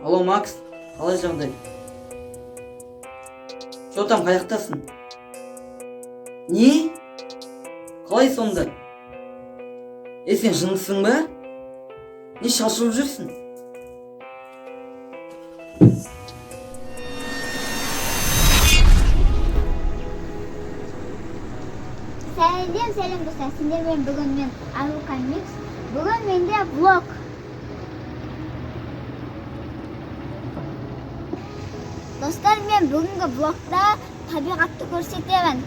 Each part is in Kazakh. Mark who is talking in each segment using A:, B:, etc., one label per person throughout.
A: Алло, Макс, қалай жағдай? Че там, қаяқтасың? Не? Қалай сонда? Е, сен жындысың ба? Не шашылып жүрсің?
B: Сәлем, сәлем, достар! Сендермен бүгін мен, Арука Микс. Бүгін менде влог. Достар, мен бүгінгі влогта табиғатты көрсетемін.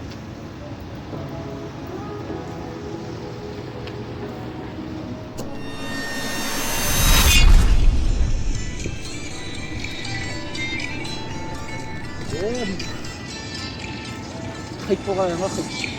C: Хит болған ғой, хит.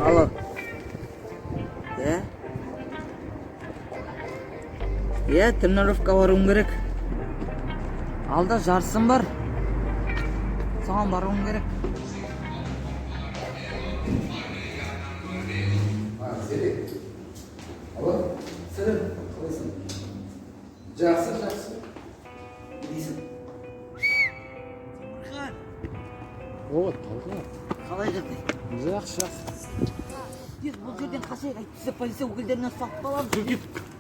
A: Алло. Иә? Иә, тренировка баруым керек. Алда жарысым бар. Соған баруым керек.
D: А, Серік. Алло,
A: Сәлем, қалайсың?
D: Жақсы, жақсы.
A: Не дейсің? Темірхан,
C: О, Талғат.
A: қалай жағдай?
C: Жақсы, жақсы.
A: Тез бұл жерден қашайық, әйтпесе полиция өкілдеріне ұсталып қаламыз.
C: Жүр, кет.